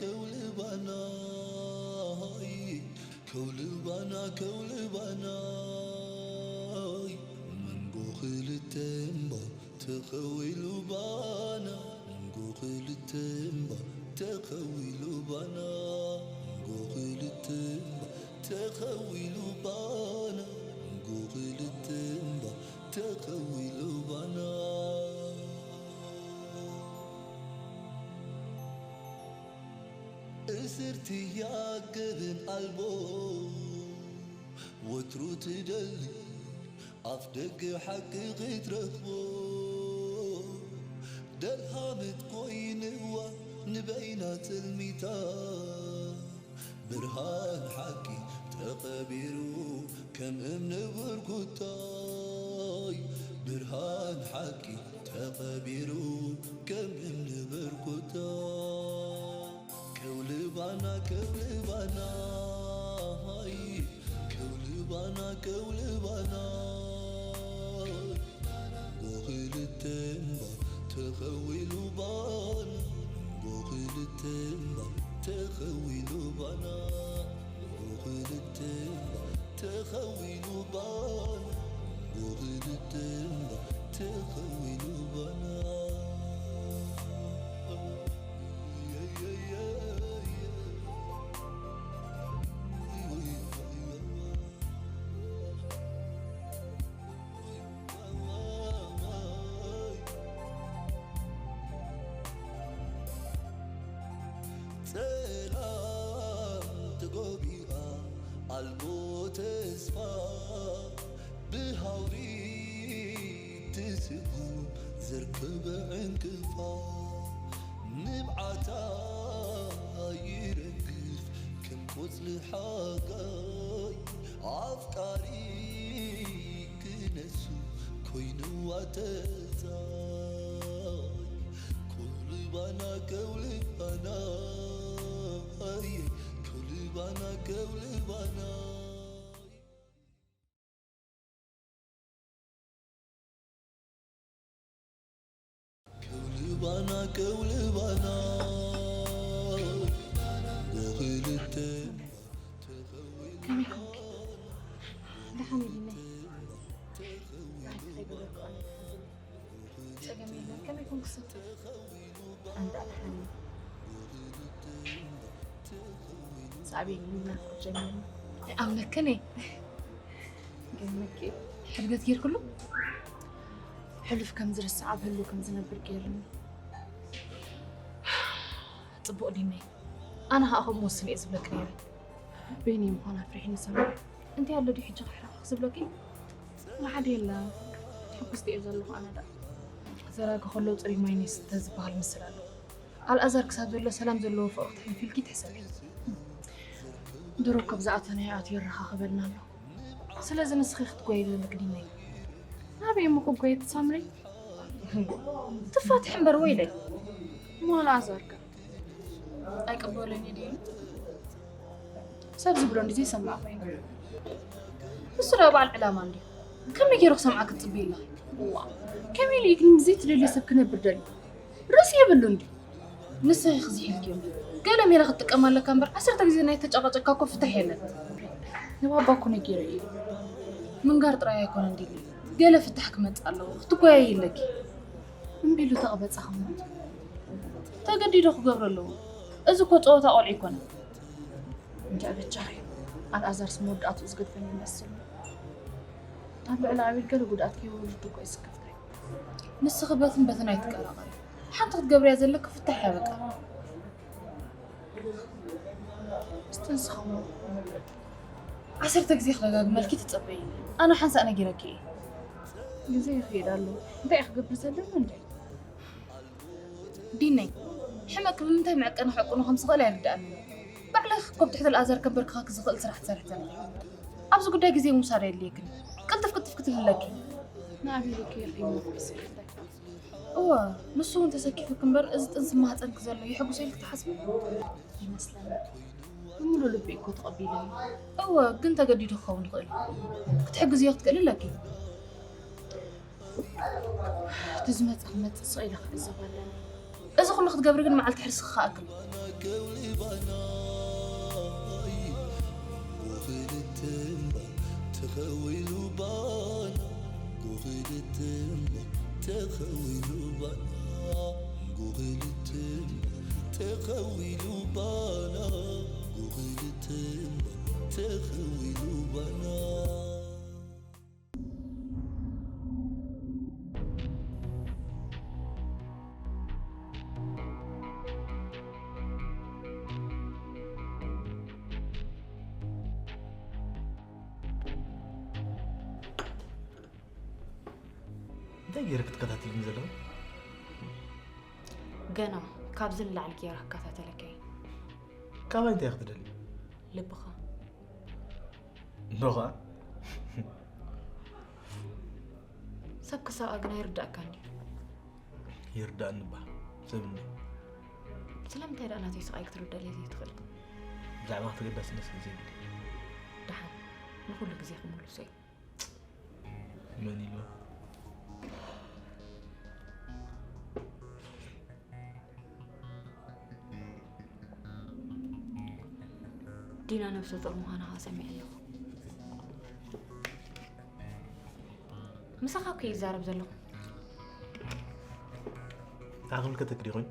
ከውልባናይ ከውልባና ከውልባናይ መንጎ ክልተ እምባ ተኸዊሉ ባና መንጎ ክልተ እምባ ተኸዊሉ ባና መንጎ ክልተ እምባ ተኸዊሉ ባና መንጎ ክልተ እምባ ተኸዊሉ ባና እስርቲ ያገብን ኣልቦ ወትሩ ትደሊ ኣፍ ደገ ሓቂ ክትረኽቦ ደልሃመት ኮይንዋ ንበይና ትልሚታ ብርሃን ሓቂ ተኸቢሩ ከም እምኒ ብርኩታይ ብርሃን ሓቂ ተኸቢሩ ከም እምኒ ብርኩታ ከውልባና ከውልባና ሃይ ከውልባና ከውልባና ጎኽልተ እምባ ተኸዊሉ ባና ጎኽልተ እምባ ተኸዊሉ ባና ጎኽልተ እምባ ተኸዊሉ ባና ጎኽልተ እምባ ተኸዊሉ ባና ጸላም ተጎቢኣ ኣልቦ ተስፋ ብሃውሪ ትስጉም ዘርከበ ዕንቅፋ ንብዓታ ይረግፍ ከም ቆጽሊ ሓጋይ ኣፍቃሪ ክነሱ ኮይንዋ ተጻይ ከውልባና ከውልባና ከውልባና ከውልባና ከውልባና ከውልባና ብኽልተ ከመይ ኮንኪ? ደሓን ኢለ። ራእቲ ከይገበርኩ ኣነ ጸገም የለን። ከመይ ኮንኪ ሰቲ? ኣንዳ ደሓን ሳዕቤን ናፍቆት ጀሚሩ። ኣይኣምነክን እየ። ገርመኪ ሕድገት ጌርክሉ? ሕሉፍ ከም ዝርስዕ ኣብ ህሉ ከም ዝነብር ገይሩኒ። ጽቡቕ ዲመይ ኣነ ኸኣ ከምኡ ወስን እየ ዝብለኪ ነይረ። በይነይ ምዃን ኣፍሪሕኒ ሰምዒ። እንታይ ኣሎ ድዩ ሕጂ ክሕረኽርኽ ዝብለኪ? ንሓደ የለ። ሕጉስቲ እየ ዘለኹ ኣነ ደኣ። ዘራጊ ከሎ ጽሩይ ማይ ነይስተ ዝበሃል ምስል ኣሎ። ኣልኣዛር ክሳብ ዘሎ ሰላም ዘለዎ ፍቕሪ ክትሕልፊ ኢልኪ ትሕሰቢ። ድሮ ካብ ዝኣተናዮ ኣትዩ የረኻኽበልና ኣሎ። ስለዚ ንስኺ ክትጎይ ዘለኪ ዲመይ። ናበይ እሞ ክጎየ ትሳምሪ? ትፋትሒ እምበር ወይለይ። እሞ ኣልኣዛር ከ? ኣይቅበለኒ ድዩ? ሰብ ዝብሎ እንዲ ዘይሰማዕ ኮይኑ። እሱ ደኣ በዓል ዕላማ እንድዩ። ከመይ ገይሩ ክሰምዓ ክትጽብይ ኣለኺ? እዋ፣ ከመይ ኢሉ እዩ ግን ዘይትደልዮ ሰብ ክነብር ደልዩ? ርእሲ የብሉን ድዩ? ንስኺ ክዝሒልኪ እዩ። ገለ ሜላ ክትጥቀም ኣለካ እምበር ዓሰርተ ግዜ ናይ ተጨቃጨቅካ እኮ ፍታሕ የለን። ንባባ እኮ ነጊረ እዩ። ምንጋር ጥራይ ኣይኮነን ድልዩ። ገለ ፍታሕ ክመጽእ ኣለዎ። ክትጓየዪ ኣለኪ። እምቢ ኢሉ ተቐበጻ ክሞት። ተገዲዱ ክገብሮ ኣለዎ። እዚ እኮ ጸወታ ቆልዑ ኣይኮነን። እንጃ በጃኺ። ኣልኣዛርስ መወዳእትኡ ዝገድፈኒ ይመስል። ኣብ ልዕሊ ኣቤል ገለ ጉድኣት ከይወርድ እኮ እዩ ስክፍታይ። ንስኺ በትን በትን ኣይትቀራቐሪ። ሓንቲ ክትገብርያ ዘለኪ ፍታሕ እያ በቃ። ዝጥንሲ ኸምኡ ዓሰርተ ግዜ ክደጋግመልኪ ትጸበይኒ። ኣነ ሓንሳእ ነጊረኪ እየ። ግዜ ይኸይድ ኣሎ። እንታይ እየ ክገብር ዘለኒ እንድዒ? ዲነይ፣ ሕመቂ ብምንታይ መዕቀኒ ክዕቅኖ ከም ዝኽእል ኣይርድኣንን እዩ። ባዕለይ እኮ ኣብ ትሕቲ ኣልኣዛር ከንበርክኸኪ ዝኽእል ስራሕ ትሰርሒ ዘለኺ። ኣብዚ ጉዳይ ግዜ ምውሳድ ኣየድልየክን እዩ። ቅልጥፍ ቅልጥፍ ክትብሊ ኣለኪ። ንኣቤል እኮ የርእየኒ እኮ ስክፍታይ። እወ፣ ንሱ እውን ተሰኪፉኪ እምበር፣ እዚ ጥንሲ ማህጸንኪ ዘሎ የሐጉሶ ኢልኪ ትሓስቢ? ይመስለኒ። ብምሉእ ልቢ እኮ ተቐቢለኒ። እወ፣ ግን ተገዲዱ ክኸውን ይኽእል እዩ። ክትሕግዝዮ ክትክእሊ ኣለኪ። እቲ ዝመጽእ ክመጽእ ስቕ ኢለ ክዕዘብ ኣለኒ። እዚ ኩሉ ክትገብሪ ግን መዓልቲ ሕርስኺ ክኣክል። እንታይ ገይረ ክትከታተልኒ ዘለኹ? ገና ካብዚ ንላዕሊ ገይረ ክከታተለካ እየ። ካባይ እንታይ ክትደሊ? ልብኻ ኖኻ ሰብ ክሳቐ ግና ይርዳእካ እንዲ ይርዳእኒ እባ ሰብ እንዲ ስለምንታይ ደኣ ናተይ ስቓይ ክትርደለይ ዘይትኽእል? ብዛዕባ ተገዳስነት ስለ ዘይብለይ ደሓን ንኹሉ ግዜ ክምልሶ እዩ። መን ኢልዋ? ዲና ነብሰ ጡር ምዃና ኸዓ ሰሚዐ ኣለኹ። ምሳኻ እኮ ይዛረብ ዘለኹ። እንታይ ክብል ከተክዲ ኮይኑ?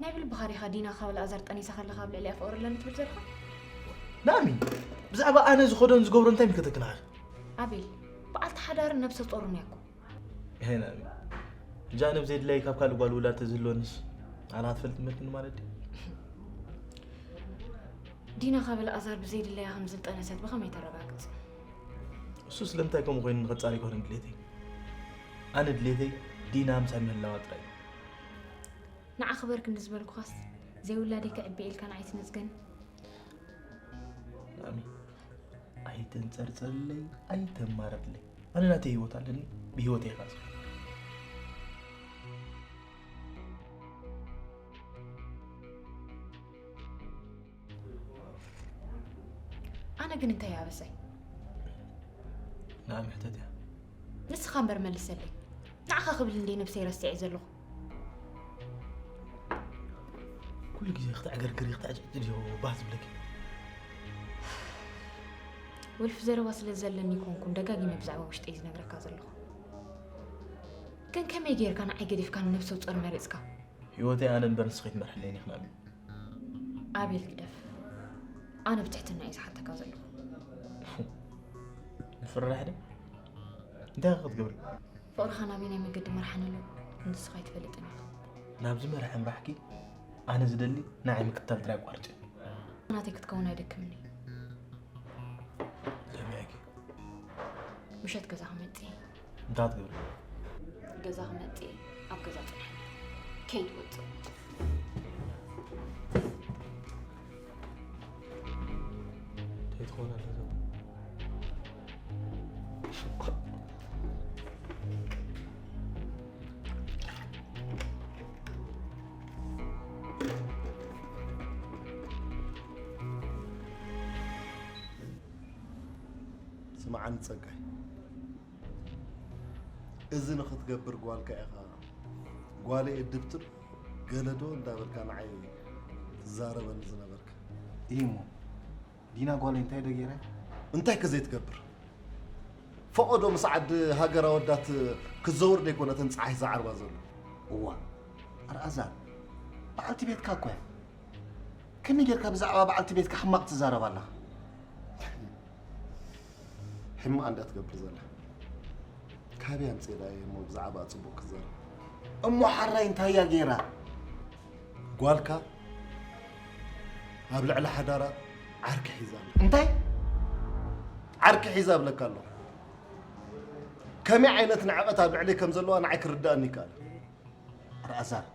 ናይ ብልብኻ ዲኻ ዲና ካብ ኣልኣዛር ጠኒሳ ከለኻ ኣብ ልዕሊኣ ፍቕሪ ኣለኒ ትብል ዘለኻ? ናሚ ብዛዕባ ኣነ ዝኸዶን ዝገብሮ እንታይ ምልከተክን ኢኺ? ኣቤል በዓልቲ ሓዳርን ነብሰ ጡርን እያ እኮ። ይሄ ናሚ ብጃ ነብ ዘይድላይ ካብ ካልእ ጓል ውላድ ተዝህልወንስ ኣላ ትፈልጥ መልክኒ ማለት ድዩ? ዲና ካብ ኣልኣዛር ብዘይድለያ ከም ዝጠነሰት ብኸመይ ተረጋግጽ? እሱ ስለምንታይ ከምኡ ኮይኑ ንኸጻሪ ይኮነ ድሌተይ። ኣነ ድሌተይ ዲና ምሳይ ምህላዋ ጥራይ እዩ። ንዓ ክበር ክንዲ ዝበልኩኻስ ዘይውላደይ ከዕቢ ኢልካ ንዓይ ትነጽገኒ? ናሚ ኣይተንጸርጸርለይ ኣይተማረርለይ። ኣነ ናተይ ህይወት ኣለኒ ብህይወተይ ኢኻ ዝኸይድ። ኣነ ግን እንታይ ኣበሳይ? ንዓም ሕተት እያ። ንስኻ እምበር መልሰለይ። ንዓኻ ክብል እንደ ነብሰይ ረሲዐ ዘለኹ። ኩሉ ግዜ ክተዕገርግሪ ክተዕጭጭ ድዮ ባህ ዝብለኪ? ወልፊ ዘረባ ስለ ዘለኒ ይኮንኩን ደጋጊመ ብዛዕባ ውሽጠይ ዝነግረካ ዘለኹ። ግን ከመይ ጌርካ ንዓይ ገዲፍካ ንነብሰ ጾር መሪጽካ? ህይወተይ ኣነ እምበር ንስኺ ትመርሕለይ ኢኺ ናሚ። ኣቤል ግደፍ። ኣነ ብትሕትና እየ ዝሓተካ ዘለኹ። ንፍራሕ ደ እንታይ ክትገብሪ? ፍቕርኻ ናበየናይ መገዲ መርሓኒ ኣሎ ንስኻ ኣይትፈልጥን ኢኻ። ናብዚ መርሐ ምራሕኪ ኣነ ዝደሊ ንዓይ ምክታል ጥራይ ኣቋርጭ። ናተይ ክትከውን ኣይደክምኒ። ሰሚዐኪ። ምሸት ገዛ ክመጽእ እየ። እንታይ ትገብሪ? ገዛ ክመጽእ እየ። ኣብ ገዛ ጽንሐ። ከይትወጽእ። እንታይ ትኸውን ኣለ ዘው? ስምዓኒ ጸጋይ፣ እዚ ንኽትገብር ጓልካ ኢኻ ጓለይ እድብትር ገለዶ እንዳበልካ ንዓይ ትዛረበኒ ዝነበርካ። እዩ እሞ ዲና ጓለይ እንታይ ዶ ገይረ? እንታይ ከ ዘይትገብር? ፈቐዶ ምስ ዓዲ ሃገር ኣወዳት ክዘውር ደይኮነ እተን ጸሓይ ዝዓርባ ዘሎ። እዋ ኣልኣዛር በዓልቲ ቤትካ እኮ እያ። ከመይ ጌርካ ብዛዕባ በዓልቲ ቤትካ ሕማቕ ትዛረብ ኣለኻ? ሕማቕ እንዳ ትገብር ዘላ ካበይ ኣምፅእላ እየ እሞ ብዛዕባ ፅቡቕ ክዛረብ? እሞ ሓራይ እንታይ እያ ገይራ? ጓልካ ኣብ ልዕሊ ሓዳራ ዓርኪ ሒዛ ኣላ። እንታይ? ዓርኪ ሒዛ እብለካ ኣለኹ። ከመይ ዓይነት ንዕቐት ኣብ ልዕለይ ከም ዘለዋ ንዓይ ክርድኣኒ ይከኣል። ኣልኣዛር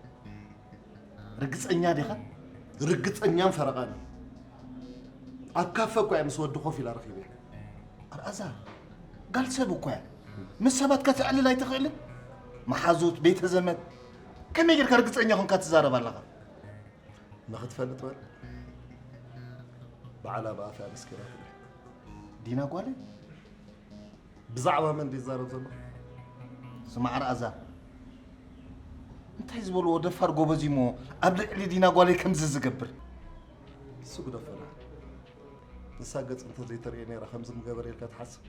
ርግፀኛ ዲኻ? ርግፀኛን ፈረቓን እየ። ኣብ ካፈ እኳ እየ ምስ ወዲ ኮፍ ኢላ ረኺበያ። ኣልኣዛር ጋል ሰብ እኳ እያ። ምስ ሰባት ከተዕልል ኣይትኽእልን? መሓዙት፣ ቤተ ዘመድ ከመይ ጌርካ ርግፀኛ ኮንካ ትዛረብ ኣለኻ? ንኽትፈልጥ በል። ባዕላ ብኣፍያ መስኪራ ትብል። ዲና ጓለይ ብዛዕባ መን ድዩ ዝዛረብ ዘሎ? ስማዕ ኣልኣዛር እንታይ ዝበልዎ ደፋር ጎበዝ እሞ ኣብ ልዕሊ ዲና ጓለይ ከምዚ ዝገብር? እሱ ግደፈና። ንሳ ገጽ እንተዘይተርእየ ነይራ ከምዚ ምገበረ ኢልካ ትሓስብ?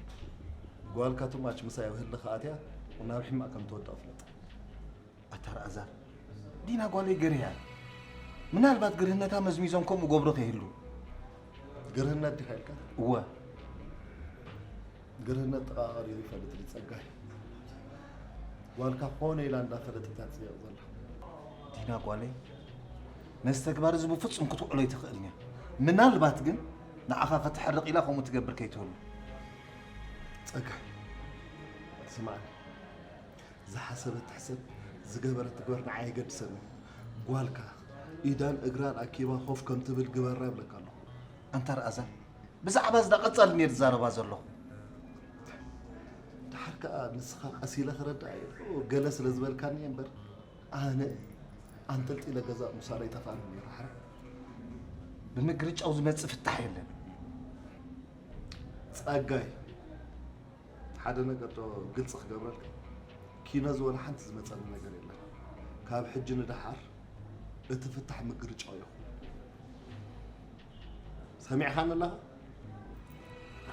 ጓልካ ትማች ምሳይ ኣብ ህልኽ ኣትያ ናብ ሕማቕ ከም ትወድቕ ፍለጥ። ኣታ ረኣዛር፣ ዲና ጓለይ ገርያ። ምናልባት ግርህነታ መዝሚዞም ከምኡ ገብሮ ከይህሉ። ግርህነት ዲኻ ኢልካ? እወ። ግርህነት ጥቓ ቀሪሩ ይፈልጥ ድዩ ጸጋይ? ጓልካ ኮነ ኢላ እንዳፈለጠት እያ ትጽየቕ ዘላ። ዲና ጓለይ፣ ነዚ ተግባር እዚ ብፍጹም ክትውዕሎ ኣይትኽእልን እያ። ምናልባት ግን ንዓኻ ከተሕርቕ ኢላ ከምኡ ትገብር ከይትህሉ። ጸጋይ፣ ስማዕኒ። ዝሓሰበት ትሕሰብ፣ ዝገበረት ትግበር፣ ንዓይ ኣይገድሰንን። ጓልካ ኢዳን እግራን ኣኪባ ኮፍ ከም ትብል ግበራ እብለካ ኣለኹ። ኣንታ ረኣዛ፣ ብዛዕባ እዚ ዳ ቀጻሊ እየ ዝዛረባ ዘለኹ። ደሓር ከኣ ንስኻ ቀስ ኢለ ክረድኣ እየ፣ ገለ ስለ ዝበልካኒ እየ እምበር፣ ኣነ ኣንጠልጢለ ገዛ ምውሳድ ኣይጠፍኣንን ነይሩ። ሓራይ ብምግርጫው ዝመጽእ ፍታሕ የለን። ጸጋይ፣ ሓደ ነገር ዶ ግልጺ ክገብረልካ? ኪኖ ዝበለ ሓንቲ ዝመጸኒ ነገር የለን። ካብ ሕጂ ንደሓር እቲ ፍታሕ ምግርጫው ይኹን። ሰሚዕኻኒ ኣለኻ?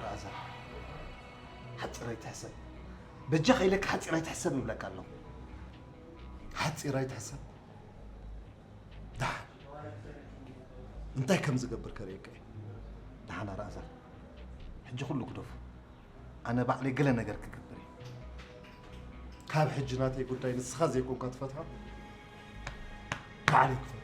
ረኣዛ፣ ሓጺር ኣይትሕሰብ። በጃኻ ኢለካ ሓጺር ኣይትሕሰብ እብለካ ኣለኹ። ሓጺር ኣይትሕሰብ? ደሓን። እንታይ ከም ዝገብር ከርእየካ እየ። ደሓን ረኣዛ። ሕጂ ኩሉ ግደፉ። ኣነ ባዕለይ ገለ ነገር ክገብር እየ። ካብ ሕጂ ናተይ ጉዳይ ንስኻ ዘይኮንካ ትፈትሖ፣ ባዕለይ ክፈትሖ።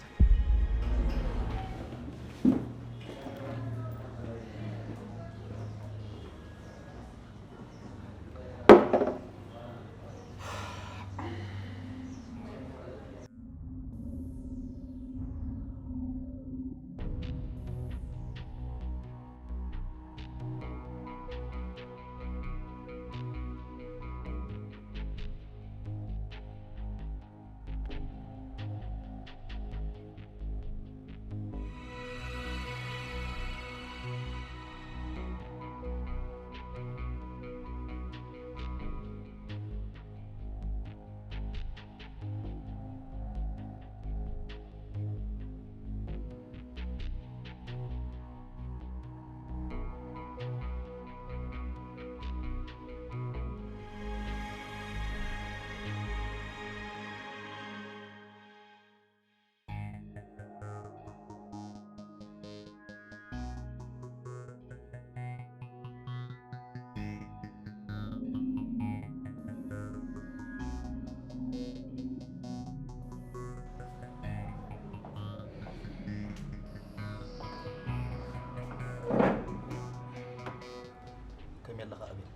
ከመይ ኣለኻ ኣቤል?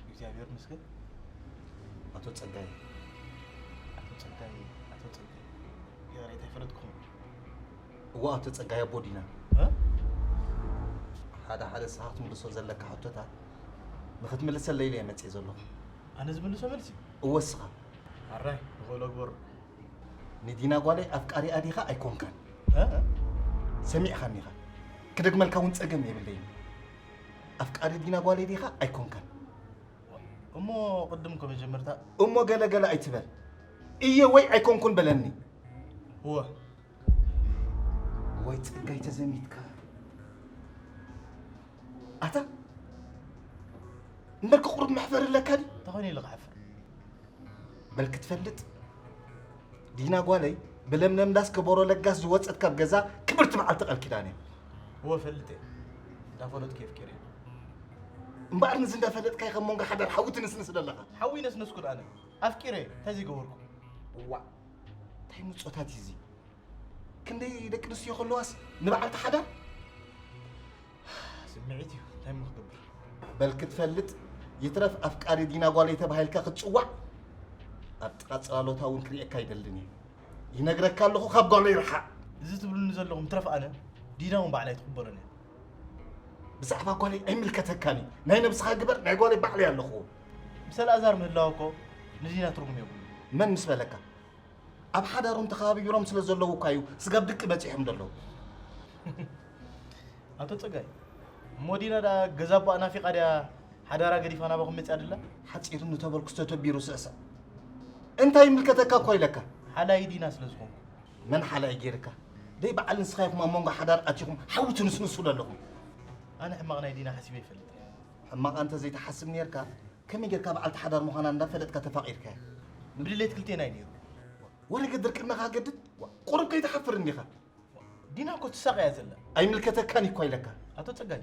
እግዚኣብሔር ይመስገን። ኣቶ ጸጋይ። ኣቶ ጸጋይ፣ ኣቶ ጸጋይ። ይቕሬታ ኣይፈለጥኩኹም። እዋ፣ ኣቶ ጸጋይ ኣቦ ዲና። እ? ሓደ ሓደ ንስኻ ክትምልሶ ዘለካ ሕቶታት ንኽትምልሰለይ ኢለ እየ መጽየ ዘለኹ። ኣነ ዝምልሶ መልሲ? እወ፣ እስኻ። ኣራይ፣ ንኽእሎ ግበሮ። ንዲና ጓለይ ኣፍቃሪኣ ዲኻ ኣይኮንካን? እ? ሰሚዕኻኒ ኢኻ። ክደግመልካ እውን ጸገም የብለይን። ኣፍቃሪ ዲና ጓለይ ዲኻ ኣይኮንካን? እሞ ቅድም እኮ መጀመርታ እሞ ገለ ገለ ኣይትበል። እየ ወይ ኣይኮንኩን በለኒ። እወ። ወይ ጸጋይ ተዘሚትካ። ኣታ እምበርከ ቁሩብ መሕፈሪ ኣለካ ድዩ? እንታይ ኮይኑ ኢለ ክሓፍር? በል ክትፈልጥ፣ ዲና ጓለይ ብለምለም ዳስ ከበሮ ለጋስ ዝወጸት ካብ ገዛ ክብርቲ በዓልቲ ቃል ኪዳን እያ። እወ ፈልጥ እየ። እንዳፈለጥኩ የፍቅር እየ። እምበኣር ንዚ እንዳፈለጥካ ከም መንጎ ሓዳር ሓዊ ትንስንስ ዘለኻ። ሓዊ ነስነስኩ ኣነ። ኣፍቂረ፣ እንታይ ዘይገበርኩ? እዋ፣ እንታይ ምጾታት እዩ እዚ? ክንደይ ደቂ ኣንስትዮ ከለዋስ ንበዓልቲ ሓዳር? ስምዒት እዩ፣ እንታይ እሞ ክገብር? በል ክትፈልጥ፣ ይትረፍ ኣፍቃሪ ዲና ጓለይ ተባሂልካ ክትጽዋዕ፣ ኣብ ጥቓ ጽላሎታ እውን ክርእየካ ኣይደልን እየ። ይነግረካ ኣለኹ፣ ካብ ጓለይ ርሓቕ። እዚ ትብሉኒ ዘለኹም ትረፍ ኣነ፣ ዲና እውን ባዕላ ኣይትቕበሎን እያ። ብዛዕባ ጓለይ ኣይምልከተካን እዩ። ናይ ነብስኻ ግበር፣ ናይ ጓለይ ባዕለይ ኣለኹ። ምስ ኣልኣዛር ምህላው እኮ ንዲና ትርጉም የብሉን። መን ምስ በለካ? ኣብ ሓዳሮም ተኸባቢሮም ስለ ዘለዉ እኳ እዩ ስጋብ ድቂ በጺሖም ዘለዉ። ኣቶ ጸጋይ፣ እሞ ዲና ደኣ ገዛ ኣቦኣ ናፊቓ ድያ ሓዳራ ገዲፋ ናባኹም መጺኣ ደላ? ሓጺሩ እንተበልኩስ ተተቢሩ ስዕስዕ። እንታይ ይምልከተካ እኮ ኢለካ። ሓላይ ዲና ስለ ዝኾንኩ። መን ሓላይ ገይርካ? ደይ በዓል ንስኻ ኢኹም ኣብ መንጎ ሓዳር ኣቲኹም ሓዊ ትንስንሱ ዘለኹም። ኣነ ሕማቕ ናይ ዲና ሓሲበ ይፈልጥ። ሕማቕ እንተ ዘይትሓስብ ኔርካ፣ ከመይ ጌርካ በዓልቲ ሓዳር ምዃና እንዳፈለጥካ ተፋቒርካያ? ብድሌት ክልቴና እዩ ነይሩ። ወረ ገድር ቅድመኻ ገድድ? ቁሩብ ከይትሓፍር እንዲኻ? ዲና እኮ ትሳቐ እያ ዘላ። ኣይምልከተካን እኳ ኢለካ። ኣቶ ጸጋይ፣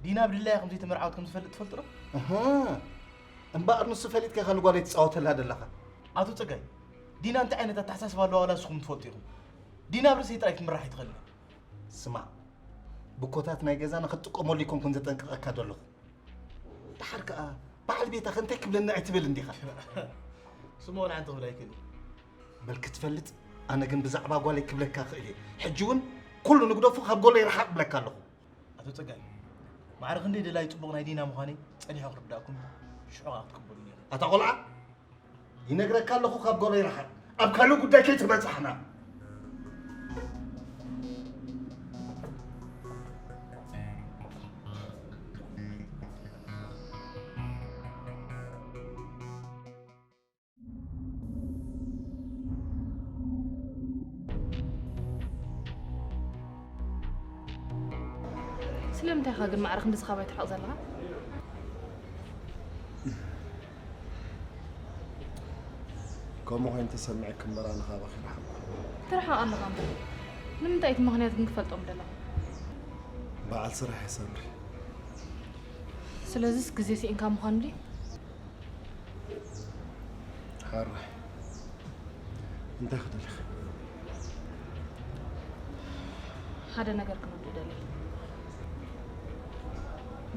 ዲና ብድላያ ከም ዘይተመርዓወት ከም ዝፈልጥ ትፈልጡ ዶ? እህ፣ እምበኣር ንሱ ፈሊጥካ ኢኻ ንጓለይ ትጻወተላ ዘለኻ። ኣቶ ጸጋይ፣ ዲና እንታይ ዓይነት ኣተሓሳስባ ኣለዋ ዋላ ንስኹም ትፈልጡ ኢኹም። ዲና ብርእሰይ ጥራይ ክትምራሕ ኣይትኽእልን እያ። ስማዕ፣ ብኮታት ናይ ገዛና ክትጥቀመሉ ኣይኮንኩን ዘጠንቅቐካ ዘለኹ። ደሓር ከኣ በዓል ቤታኸ እንታይ ክብለኒ ኣይትበል እንዲኻ? ስምኦን ሓንቲ ክብል ኣይክእልን። በል ክትፈልጥ፣ ኣነ ግን ብዛዕባ ጓለይ ክብለካ እኽእል እየ። ሕጂ እውን ኩሉ ንግደፎ፣ ካብ ጎለይ ርሓቕ እብለካ ኣለኹ። ኣቶ ጸጋይ፣ ማዕረ ክንደይ ደላይ ጽቡቕ ናይ ዲና ምዃነይ ጸኒሖ ክርዳእኩም፣ ሽዑ ከኣ ክትቅበሉኒ ኢኹም። ኣታ ቆልዓ፣ ይነግረካ ኣለኹ፣ ካብ ጎለይ ርሓቕ። ኣብ ካልእ ጉዳይ ከይትበጽሓና። ስለምንታይ ኢኻ ግን ማዕረ ክንድዚ ካባይ ትርሕቕ ዘለኻ? ከምኡ ኮይኑ ተሰሚዕኪ እምበር ኣነ ካባኺ ረሓቕኩ። ትርሓቕ ኣለኻ እምበር። ንምንታይ እቲ ምኽንያት ግን ክፈልጦ ምደለኹ? በዓል ስራሕ እየ ሳምሪ። ስለዚስ ግዜ ስኢንካ ምዃኑ ድዩ? ሓራይ። እንታይ ክትደልኺ? ሓደ ነገር ክንወዱ ደልየ።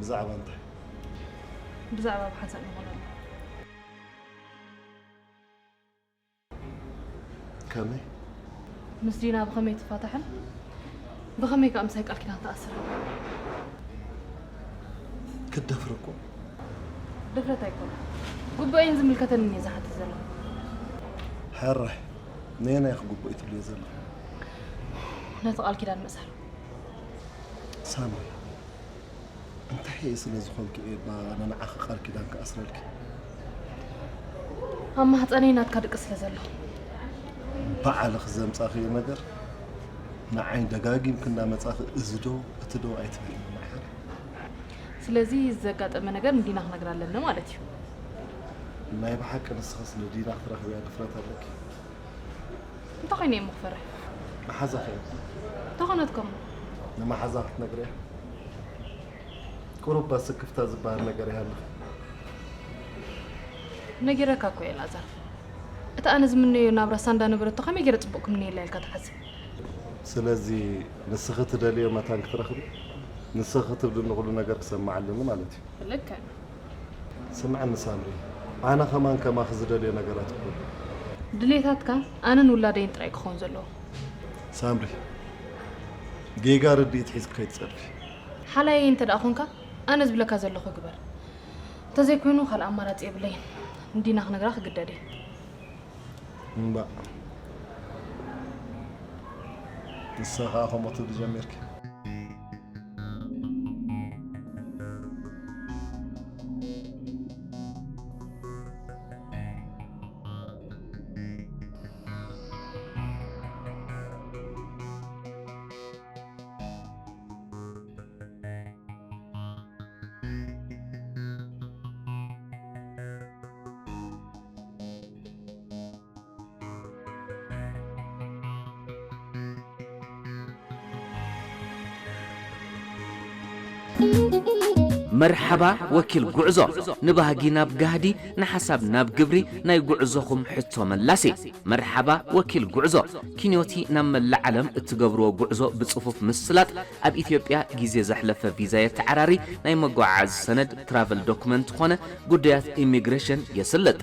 ብዛዕባ እንታይ? ብዛዕባ ብሓንሳእ ንኾነሉ። ከመይ? ምስ ዲና ብኸመይ ትፋታሕን ብኸመይ ከኣ ምሳይ ቃል ኪዳን ትኣስርን? ክትደፍሪ እኮ። ድፍረት ኣይኮነን። ግቡኤን ዝምልከተንን እየ ዝሓትት ዘለኹ። ሕራይ፣ ነየናይ ኢኺ ግቡእ ትብልዮ ዘለኺ? ነቲ ቃል ኪዳን ምእሳር። ሳምሪ፣ እንታይ ስለ ዝኾንኪ እየ እባ ኣነ ንዓኺ ቃል ኪዳን ክኣስረልኪ? ኣብ ማህፀነይ ናትካ ድቂ ስለ ዘሎ። ባዕልኺ ዘምጻኽዮ ነገር ንዓይ ደጋጊምኪ እንዳመጻኺ እዚ ዶ እቲ ዶ ኣይትበልኒ ማሕር። ስለዚ ዘጋጠመ ነገር ንዲና ክነግራ ኣለኒ ማለት እዩ። ናይ ብሓቂ ንስኽስ ንዲና ክትረኽብያ ድፍረት ኣለኪ? እንታይ ኮይነ እየ እሞ ክፈርሕ? መሓዛኺ እያ። እንተኾነት ከሞ? ንመሓዛ ክትነግርያ? ቁሩብ እባ ስክፍታ ዝበሃል ነገር ይሃልኽ። ነጊረካ እኮ እየ ኣልኣዛር። እቲ ኣነ ዝምነዮ ናብራ እሳ እንዳነበረቶ ከመይ ገይረ ጽቡቕ ክምነየላ ኢልካ ትሓስብ? ስለዚ ንስኺ ትደልዮ መታን ክትረኽቢ ንስኺ ክትብልኒ ኩሉ ነገር ክሰምዕ ኣለኒ ማለት እዩ። ልክዕ። ስምዕኒ ሳምሪ፣ ኣነ ከማን ከማኺ ዝደልዮ ነገራት እኮ ኣሎ። ድሌታትካ ኣነን ውላደይን ጥራይ ክኸውን ዘለዎ። ሳምሪ፣ ጌጋ ርድኢት ሒዝኪ ከይትጸርፊ። ሓላየይ እንተ ደኣ ኾንካ፣ ኣነ ዝብለካ ዘለኹ ግበር። እንተዘይኮይኑ ካልእ ኣማራጺ የብለይን። ንዲና ክነግራ ክግደድ እየ። እምባእ፣ ንሳ ኸኣ ከምኡ ትብል ጀሚርኪ። መርሓባ ወኪል ጉዕዞ፣ ንባህጊ ናብ ጋህዲ፣ ንሓሳብ ናብ ግብሪ፣ ናይ ጉዕዞኹም ሕቶ መላሲ። መርሓባ ወኪል ጉዕዞ፣ ኪንዮቲ ናብ መላእ ዓለም እትገብርዎ ጉዕዞ ብጽፉፍ ምስላጥ፣ ኣብ ኢትዮጵያ ግዜ ዘሕለፈ ቪዛ የተዓራሪ፣ ናይ መጓዓዓዚ ሰነድ ትራቨል ዶክመንት ኾነ ጉዳያት ኢሚግሬሽን የስልጥ።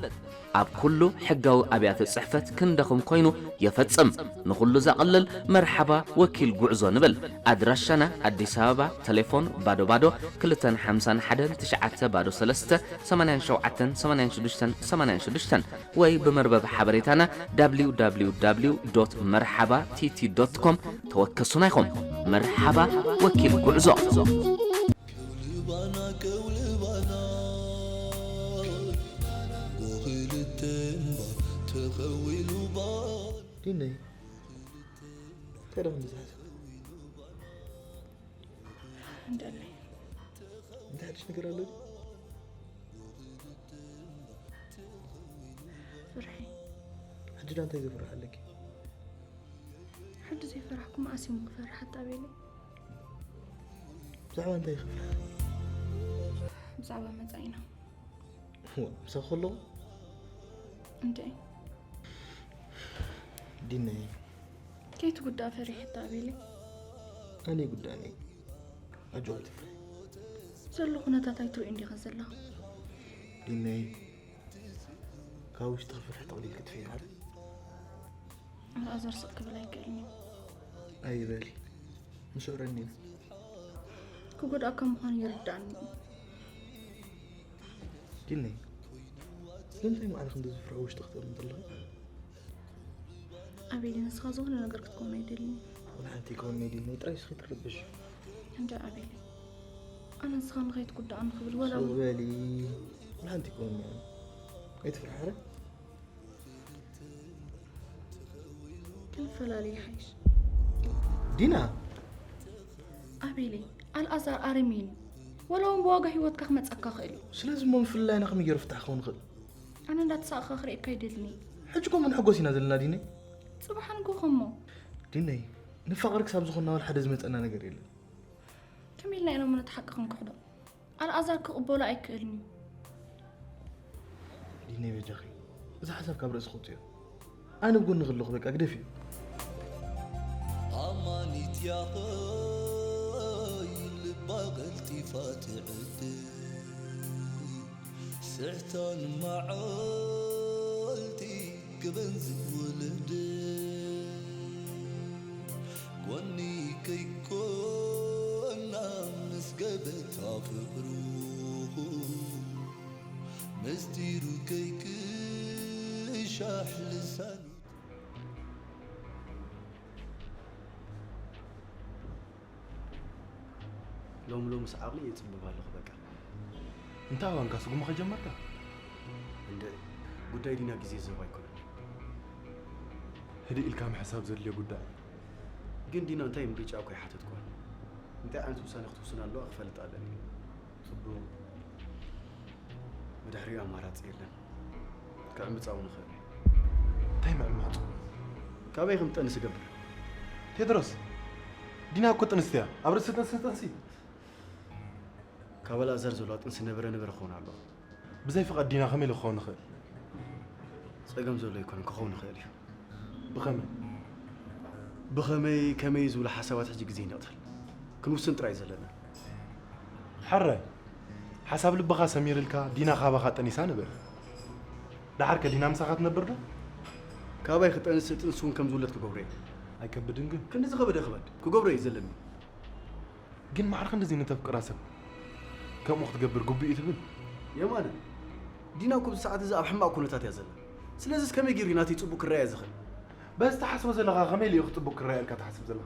ኣብ ኩሉ ሕጋዊ ኣብያተ ጽሕፈት ክንደኹም ኮይኑ የፈጽም። ንኹሉ ዘቕልል መርሓባ ወኪል ጉዕዞ ንብል። ኣድራሻና ኣዲስ ኣበባ፣ ተሌፎን ባዶ ባዶ ክልተን ሓምሳን ሓደን ትሽዓተ ባዶ ሰለስተ ሰማንያን ሸውዓተን ሰማንያን ሽዱሽተን ሰማንያን ሽዱሽተን ወይ ብመርበብ ሓበሬታና www.merhabatiti.com ተወከሱና ኢኹም። መርሓባ ወኪል ጉዕዞ። ከውልባና ከውልባና ጎኽልተንባ ተኸዊሉባ ዲነይ፣ እንታይ ደኣ ክንዲ ዝሓሰብ? እንደለይ እንታይ ሓድሽ ነገር ኣሎ? ፍርሒ። ሕጂ ዳ እንታይ ዘፍርሕ ኣለኪ? ሕጂ ዘይፈራሕኩ መኣስ እዮም ክፈርሕ ኣጣቤለይ? ብዛዕባ እንታይ ክፍርሕ? ብዛዕባ መጻኢና። ምሳኺ ከለኹ? እንደ ዲነይ፣ ከይትጉዳእ ፈሪሐ ኣጣቤለይ። ኣነ ጉዳኒ ኣጆ ትፍርሒ። ዘሎ ኩነታት ኣይትርእዩ እንዲኻ ዘለኻ። ዲነይ፣ ካብ ውሽጢ ክፍርሒ ተቕሊል ክትፍርሒ። ኣልኣዛር ስቕ ክብል ኣይክእልን እዩ። ኣይበል፣ ምሽ ረኒ ክጎድኣካ ምዃኑ ይርዳእኒ እዩ። ዲነይ፣ ስለምንታይ ማዕረ ክንዲ ዝፍርሒ ውሽጢ ክትእምን ዘለኻ? ኣቤሊ፣ ንስኻ ዝኾነ ነገር ክትከውን ኣይደልን። ወላ ሓንቲ ይከውን ናይ ዲነይ ጥራይ እስኺ ትርብሽ። እንደ ኣቤሊ፣ ኣነ ንስኻ ንኸይትጉዳእ ንኽብል ወላ ሱቅ በሊ። ወላ ሓንቲ ይከውን ኣይትፍርሓረ። ክንፈላለ ይሓይሽ። ዲና፣ ኣቤሊ፣ ኣልኣዛር ኣረሚኒ። ወላ እውን ብዋጋ ህይወትካ ክመፀካ ክእል እዩ። ስለዚ እሞ ምፍልላይና ከመይ ገይሩ ፍታሕ ክኸውን ይኽእል? ኣነ እንዳተሳእካ ክርእየካ ይደልኒ። ሕጂ ኮ ምን ሕጎስ ኢና ዘለና ዲነይ? ፅባሕ ንጎ ከሞ ዲነይ፣ ንፋቕር ክሳብ ዝኾንና ወላ ሓደ ዝመፀና ነገር የለን። ከመይ ኢልና ኢና እሞ ነቲ ሓቂ ክንክሕዶ? ኣልኣዛር ክቕበሎ ኣይክእልን እዩ። ዲነይ በጃኺ፣ እዚ ሓሳብ ካብ ርእሲ ክውፅዮ። ኣነ ብጎኒ ከለኹ በቃ ግደፍዮ። ኣማኒት ያኸይ ልባ ቀልጢፋ ትዕድል ስሕታን መዓልቲ ክበን ዝውልድ ጎኒ ከይኮና ምስ ገበታ ፍቕሩ ምስጢሩ ከይቅሻሕ ልሳኑ ሎሚ ሎምስ ዓቕሊ እየ ጽብብ ኣለኹ በቃ። እንታይ ኣባንካ ስጉሙ ከጀመርካ? እንደ ጉዳይ ዲና ግዜ ዝህብ ኣይኮነን። ህድእ ኢልካ ምሕሳብ ዘድልዮ ጉዳይ። ግን ዲና እንታይ ምርጫ እኮ ኣይሓተትኳን። እንታይ ዓይነት ውሳነ ክትውስን ኣለዋ ክፈልጥ ኣለኒ። ጽቡቕ። ብድሕሪኡ ኣማራጺ የለን። ክዕምጻ እውን ይኽእል እዩ። እንታይ ምዕማጹ? ካበይ ከም ትጠንስ እገብር? ቴድሮስ፣ ዲና እኮ ጥንስቲ እያ። ኣብ ርእሲ ጥንሲ ጥንሲ። ካብ ኣልኣዛር ዘለዋ ጥንሲ ነበረ ነበረ ክኸውን ኣለዋ። ብዘይ ፍቓድ ዲና ከመይ ኢሉ ክኸውን ይኽእል? ጸገም ዘሎ ኣይኮነን፣ ክኸውን ይኽእል እዩ። ብኸመይ? ብኸመይ ከመይ ዝብሉ ሓሳባት ሕጂ ግዜ ይንቕተል። ክንውስን ጥራይ እዩ ዘለና። ሕራይ፣ ሓሳብ ልብኻ ሰሚርልካ ዲና ካባኻ ጠኒሳ ንበል። ደሓርከ ዲና ምሳኻ ትነብር ዶ? ካባይ ክጠንስ ጥንሲ እውን ከም ዝውለድ ክገብሮ እየ። ኣይከብድን ግን። ክንዲ ዝኸበደ ክበድ ክገብሮ እየ ዘለኒ። ግን ማዕረ ክንድዚ ንተፍቅራ ሰብ ከምኡ ክትገብር ግቡእ እዩ ትብል? የማነ፣ ዲና እኮ ኣብዚ ሰዓት እዚ ኣብ ሕማቕ ኩነታት እያ ዘላ። ስለዚስ ከመይ ገይሩ እዩ ናተይ ጽቡቕ ክረኣያ ዝኽእል? በዚ ትሓስቦ ዘለኻ ከመይ ኢሉ እዩ ክጽቡቕ ክረኣየልካ ትሓስብ ዘለኻ?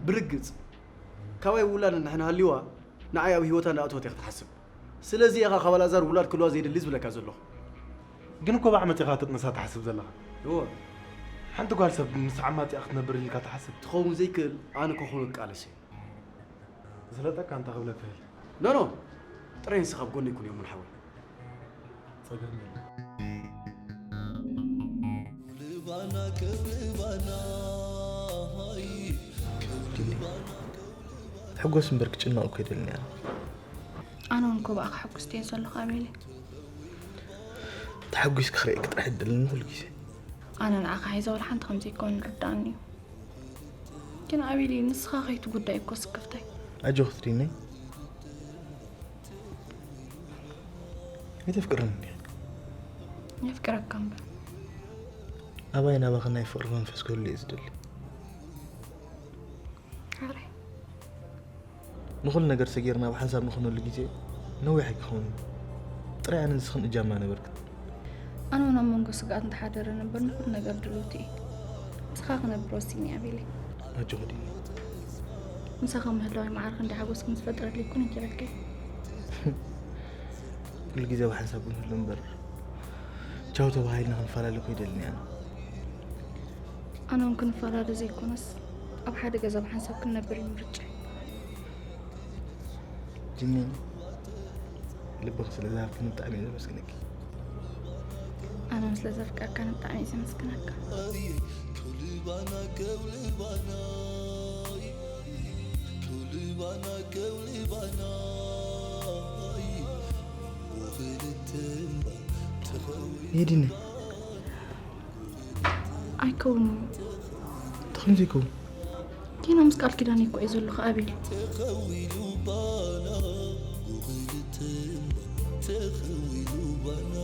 ብርግጽ፣ ካባይ ውላድ እንድሕን ሃልይዋ ንዓይ ኣብ ህይወታ እንዳኣተወት እያ ክትሓስብ። ስለዚ ኢኻ ካብ ኣልኣዛር ውላድ ክህልዋ ዘይደሊ ዝብለካ ዘለኹ። ግን እኮ ብዓመት ኢኻ ትጥንሳ ትሓስብ ዘለኻ። እወ። ሓንቲ ጓል ሰብ ምስ ዓማጺኣ ክትነብር ኢልካ ትሓስብ? ትኸውን ዘይክእል ኣነ ክኸውን እቃለስ እየ። ዝለጠካ እንተ ክብለካ ኢለ። ኖ ኖ፣ ጥራይ ንስኻ ኣብ ጎነይ ኩን እየ እሙን ሓወይ። ጸገም የለን። ልባና ከም ልባና ሃይ ከም ልባና ሕጎስ እምበር ክጭነቕ እኮ ይደልን እያ። ኣነ እውን ኮ ብኣኻ ሕጉስቲ እየ ዘለኹ ኣቤለይ። ተሓጒስ ክኽርእየኪ ጥራሕ ይደልን ኩሉ ግዜ። ኣነ ንዓኻ ሒዘ ወላ ሓንቲ ከም ዘይኮን ርዳእኒ እዩ። ግን ኣቤለይ ንስኻ ከይትጉዳእ እኮ ስክፍታይ። ኣጆኺ ትሪነይ። ኣይተፍቅርኒ እንዲኺ? የፍቅረካ እምበር። ኣባይ ናባኺ ናይ ፍቕሪ መንፈስ ክህሉ እየ ዝደሊ። ሓራይ። ንኹሉ ነገር ሰጊርና ብሓንሳብ ንኾነሉ ግዜ ነዊሕ ኣይክኸውን እዩ። ጥራይ ኣነ ንስኽን እጃምና ነበርክን። ኣነ እውን ኣብ መንጎ ስግኣት እንተሓደረ ነበር ንኹሉ ነገር ድልውቲ እየ። ምሳኻ ክነብር ወሲኒ ኣቤለይ። ኣጆኺ ዲኒ። ምሳኻ ምህላወይ መዓር ክንዲ ሓጎስ ከም ዝፈጥረለይ እኮ ነጊረካ እየ። ኩሉ ግዜ ብሓንሳብ ክንህሉ እምበር ቻው ተባሂልና ክንፈላለ እኮ ይደልን እያ። ኣነ እውን ክንፈላለ ዘይኮነስ ኣብ ሓደ ገዛ ብሓንሳብ ክንነብር እዩ ምርጫ። ጅኒ፣ ልብኺ ስለ ዝሃብክኒ ብጣዕሚ እየ ዘመስግነኪ። ኣነ እውን ስለ ዘፍቀርካኒ ብጣዕሚ እየ ዘመስግነካ። ከውልባና ከውልባና ከውልባና ከውልባና ወኽልተ እምባ ተኸው ሄድነ ኣይከውን'ዩ። እንታይ ኮይኑ ዘይከውን? ጌና ምስ ቃል ኪዳን እኮ እዩ ዘለኹ ኣቤል። ተኸዊሉ ባና ወኽልተ እምባ ተኸዊሉ ባና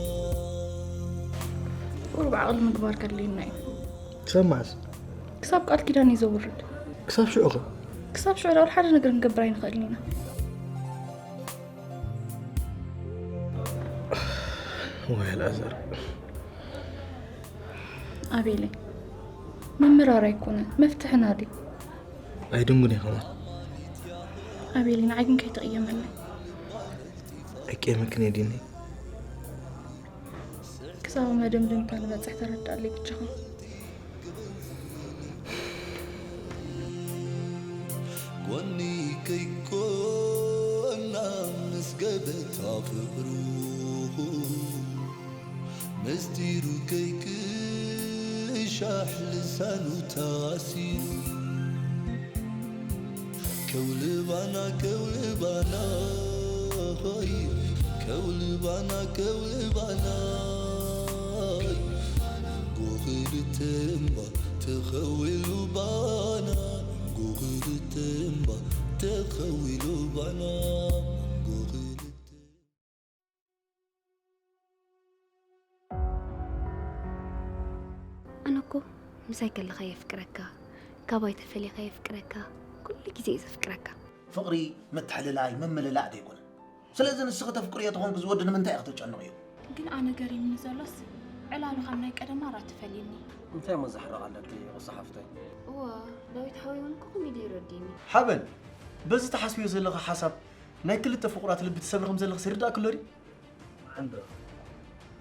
ቁሩብ ዓቕሊ ምግባር ከድልየና እዩ። ክሳብ መዓስ? ክሳብ ቃል ኪዳን እዩ ዘውርድ። ክሳብ ሽዑ ኸ? ክሳብ ሽዑ ዳውል ሓደ ነገር ክንገብር ኣይንኽእልን ኢና። ወይ ኣልኣዛር። ኣቤለይ፣ ምምራር ኣይኮነን መፍትሕና ድዩ? ኣይድንጉን እየ ከማን። ኣቤለይ፣ ንዓይ ግን ከይትቕየመለይ። ኣይቅየመክን እየ ዲኒ። ክሳብ መደምደምታ ንበፅሕ ተረዳኣለይ ብቻኻ። ጎኒ ከይኮና ምስ ገበታ ፍቕሩ ምስጢሩ ከይቅሻሕ ልሳኑ ታሲሩ ከውልባና ከውልባና ሆይ ከውልባና ከውልባና ጎኽልተ እምባ ተኸዊሉ ባና ጎኽልተ እምባ ተኸዊሉ ባና ጎኽልተ ኣነ እኮ ምሳይ ከለኻ የፍቅረካ፣ ካባይ ተፈሊኻ የፍቅረካ፣ ኩሉ ግዜ እዩ ዘፍቅረካ። ፍቕሪ ምትሕልላይ ምምልላእ ደይኮነ። ስለዚ ንስኺ ተፍቅርዮ ተኾንኪ ዝወዲ ንምንታይ ኢኺ ተጨንቕዮ? ግን ኣነ ገሪምኒ ዘሎስ ዕላሉ ካብ ናይ ቀደማ ራ ትፈልይኒ። እንታይ እሞ ዘሕርቕ ኣለኪ ቁሳ ሓፍተይ? እዋ ዳዊት ሓወይ እውን እኮ ከመይ ድዩ ረዲኒ? ሓበን በዚ ትሓስብዮ ዘለኺ ሓሳብ ናይ ክልተ ፍቑራት ልቢ ትሰብሪ ከም ዘለኺ ይርዳእኪ ኣሎ ድዩ? ማዕንዶ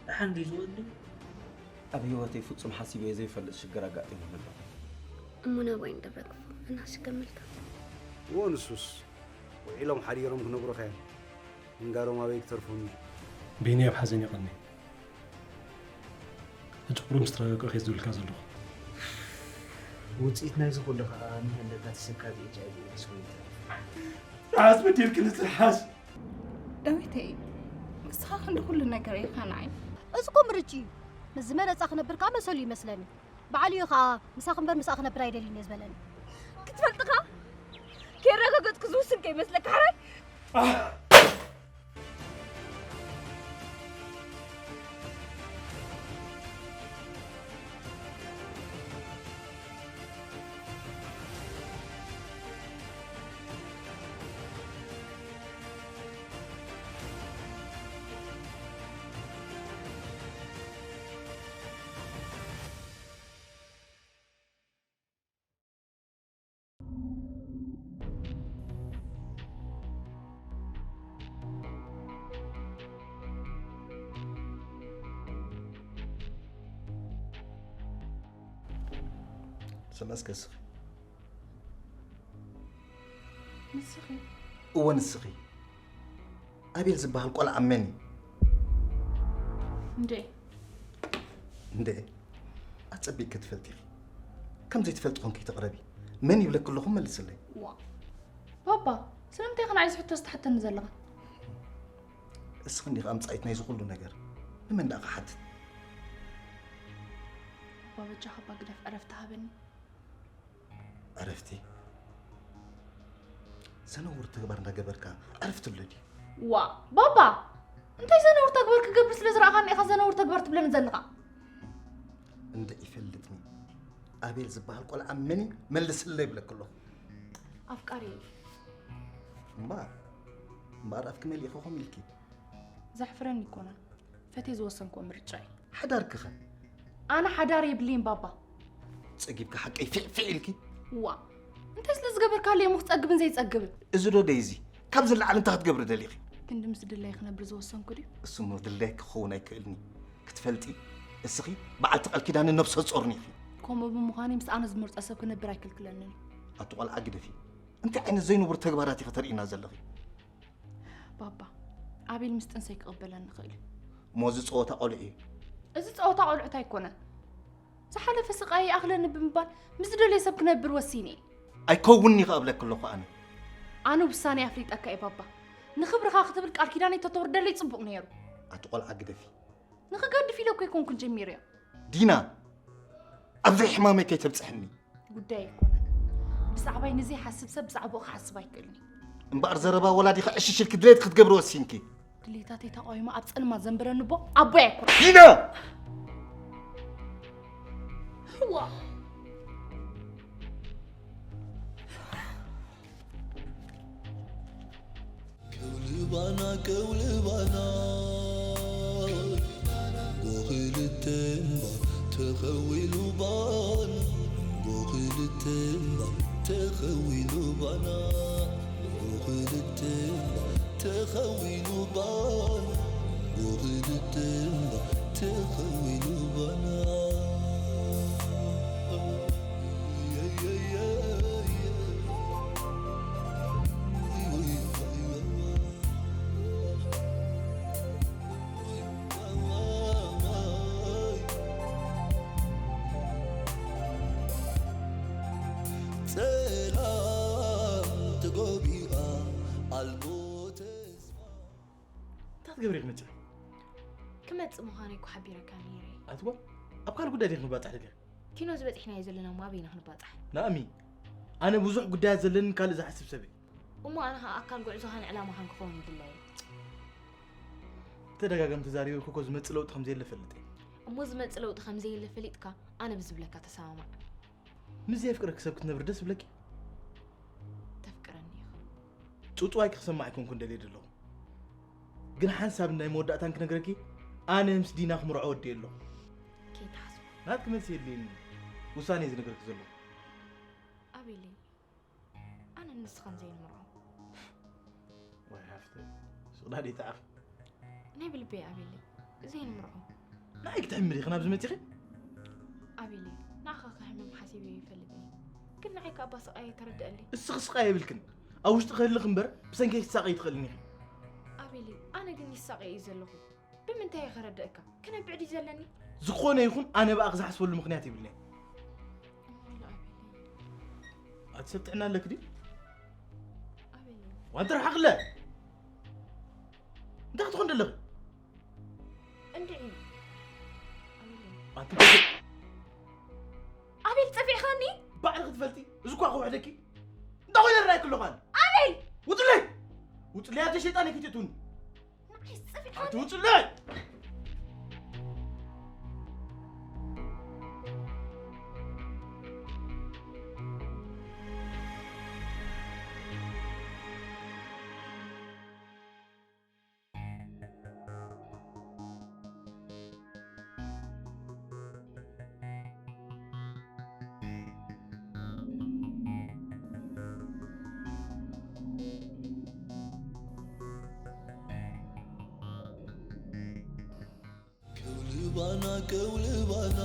ደሓን ድዩ ዝወዲ? ኣብ ህይወተይ ፍጹም ሓሲበዮ ዘይፈልጥ ሽግር ኣጋጢሙኒ ኣሎ። እሞ ናባይ እንደብረ ክፉ እናሽከመልካ እዎ ንሱስ ውዒሎም ሓዲሮም ክነግሩኻ እዮም። ምንጋሮም ኣበይ ክተርፎም እዩ። ቢኒ ኣብ ሓዘን ይቐኒ። ሕጂ ቁሩብ ምስ ተረጋጋእኩ እየ ዝብልካ ዘለኹ። ውፅኢት ናይዚ ኩሉ ከዓ ንህንደታ ተሰካቢ ኤች ኣይ ቪ ኤድስ ኮይኑ ተሪፉ። ትሓዝ በዲልክኒ ትሓዝ። ዳዊተይ ንስኻ ክንዲ ኩሉ ነገር ኢኻ ንዓይ። እዚ እኮ ምርጭ እዩ። ምስ ዝመረፃ ክነብር ከዓ መሰሉ ይመስለኒ። በዓል እዩ ከዓ ምሳኺ እምበር ምስኣ ክነብር ኣይደልን እየ ዝበለኒ። ክትፈልጥኻ ከየረጋገፅኩ ዝውስን ከይመስለካ ሕራይ። ስለ እስከ እስኺ ንስኺ እወ ንስኺ ኣቤል ዝበሃል ቆልዓ መን እዩ? እንዴ እንዴ ኣጸቢቅ ክትፈልጥ ኢኺ። ከም ዘይትፈልጥ ኮንኪ ተቕረቢ። መን ይብለኪ ኣለኹ መልስለይ። ዋ ባባ ስለምንታይ ከ ንዓይ ዝሕቶ ዝተሓተኒ ዘለኻ? እስኺ እንዲኺ ኣምጻኢት ናይዚ ኩሉ ነገር ንመን ደኣ ክሓትት? ባባ በጃኻ እባ ግደፍ ዕረፍቲ ሃበኒ። ዕረፍቲ ዘነውር ተግባር እንዳገበርካ ዕረፍቲ ኣሎ ድዩ? ዋ ባባ እንታይ ዘነውር ተግባር ክገብር ስለ ዝረኣኻኒ ኢኻ ዘነውር ተግባር ትብለኒ ዘለኻ? እንደ ይፈልጥኒ ኣቤል ዝበሃል ቆልዓ መን እዩ? መልስለይ ይብለኪ ኣለኹ። ኣፍቃሪ እዩ። እምበኣር እምበኣር ኣፍኪ መሊእኺ ኮም ኢልኪ። ዘሕፍረኒ ይኮነን ፈትየ ዝወሰንክዎ ምርጫ እዩ። ሓዳርኪ ኸ? ኣነ ሓዳር የብለይን ባባ። ጸጊብኪ ሓቀይ ፊዕ ፊዕ ኢልኪ። ዋ እንታይ ስለ ዝገበርካለይ እሞ ክጸግብን ዘይጸግብን? እዚ ዶ ደይዚ ካብዚ ንላዕሊ እንታይ ክትገብሪ ደሊኺ? ክንዲ ምስ ድለይ ክነብር ዝወሰንኩ ድዩ? እሱ እሞ ድላይኪ ክኸውን ኣይክእልን እዩ። ክትፈልጢ እስኺ በዓልቲ ቃል ኪዳንን ነብሰ ጾርን ኢኺ። ከምኡ ብምዃነይ ምስ ኣነ ዝመርጾ ሰብ ክነብር ኣይክልክለንን እዩ። ኣቲ ቆልዓ ግደፊ። እንታይ ዓይነት ዘይንቡር ተግባራት ኢኺ ተርእይና ዘለኺ? ባባ፣ ኣቤል ምስ ጥንሰይ ክቕበለኒ ይኽእል እዩ። እሞ እዚ ጸወታ ቆልዑ እዩ። እዚ ጸወታ ቆልዑት ኣይኮነን። ዝሓለፈ ስቓይ ይኣኽለኒ ብምባል ምስ ዝደልዮ ሰብ ክነብር ወሲነ እየ። ኣይከውንን እዩ ክኣብለኪ ኣለኹ ኣነ። ኣነ ውሳኔ ኣፍሊጠካ እየ ባባ። ንኽብርኻ ክትብል ቃል ኪዳነይ ተተወርደለይ ጽቡቕ ነይሩ። ኣቲ ቆልዓ ግደፊ። ንኽገድፍ ኢለ እኮ ኣይኮንኩን ጀሚረዮ። ዲና፣ ኣብ ዘይሕማመይ ከይተብጽሕኒ። ጉዳይ ኣይኮነን። ብዛዕባይ ንዘይሓስብ ሰብ ብዛዕባኡ ክሓስብ ኣይክእልን እዩ። እምበኣር ዘረባ ወላዲኻ ዕሽሽ ኢልኪ ድሌት ክትገብሪ ወሲንኪ። ድሌታተይ ተቓዊመ ኣብ ጸልማት ዘንበረኒ ኣቦ ኣቦይ ኣይኮነን። ዲና! ዋ! ከውልባና ከውልባና ጎኽልተ እምባ ተኸዊሉ ባና ጎኽልተ እምባ ተኸዊሉ ባና ጎኽልተ እምባ ተኸዊሉ ባና ጎኽልተ እምባ ተኸዊሉ ባና ጸላም ተጎቢኣ ኣልቦ ተስፋ እንታይ ክትገብሪ ኢኺ መፂኺ? ክመፅእ ምዃነይ እኮ ሓቢረካ ነይረ። ኣትዋ ኣብ ካልእ ጉዳይ ዲኺ ክንባፃሕ ደሊኺ? ኪኖ ዝበፂሕናዮ ዘለና እሞ ኣበይና ክንባፃሕ? ናእሚ ኣነ ብዙሕ ጉዳያት ዘለኒ ካልእ ዝሓስብ ሰብ እየ። እሞ ኣነ ከዓ ኣካል ጉዕዞኻን ዕላማኻን ክኸውን ይድለየ። ብተደጋጋሚ ተዛሪበ እኮ ዝመፅእ ለውጢ ከምዘየለ ፈልጥ እየ። እሞ ዝመፅእ ለውጢ ከምዘየለ ፈሊጥካ ኣነ ብዝብለካ ተሰማማዕ። ምስ ዘየፍቅረኪ ሰብ ክትነብሪ ደስ ይብለኪ? ተፍቅረኒ ኢኻ። ፁፅዋይ ክሰማዕ ኣይኮንኩን ደልየ ዘለኹ። ግን ሓንሳብ ናይ መወዳእታን ክነግረኪ ኣነ ምስ ዲና ክምርዖ ወዲየ ኣለኹ። ከይትሓስቦ። ናትኪ መልሲ የድልየኒ። ውሳኔ ዝነግረኪ ዘለኹ። ኣቤለይ ኣነ ንስኻን ዘይንምርዖ። ወይ ሃፍተ ስቕዳድ ይትዓፍ። ናይ ብልበይ ኣቤለይ ዘይንምርዖ። ንዓይ ክትሕምሪ ኢኺ ናብዚ መፂኺ? ኣቤለይ ንዓኻ ከሕምም ሓሲበ ይፈልጥኒ። ግን ንዓይ ከኣ ባስቓየ ተረድኣለይ። እስኺ ስቓይ የብልክን። ኣብ ውሽጢ ክህልኽ እምበር ብሰንከይ ክትሳቐይ ትኽእልን ኢኺ። ኣቤለይ ኣነ ግን ይሳቐ እዩ ዘለኹ። ብምንታይ እየ ከረድእካ? ክነብዕ ድዩ ዘለኒ? ዝኾነ ይኹን ኣነ ብኣኺ ዝሓስበሉ ምኽንያት የብልን'የ። ኣቲ ሰብ ጥዕና ኣለኪ ድዩ? ኣቤለይ ዋንተ ርሓቕለ እንታይ ክትኾን ደለኺ? እንድዒ ኣንቲ ኣቤል ጸፊዕኻኒ? ባዕልኺ ትፈልጢ እዚ እኳ ክውሕደኪ እንታይ ኮይነ ራይ ክለኻን ኣቤል ውጥለይ ውጥለይ ኣተ ሸይጣን ይክትቱን ንዓይ ጸፊዕኻኒ ትውፅለይ ከውልባና ከውልባና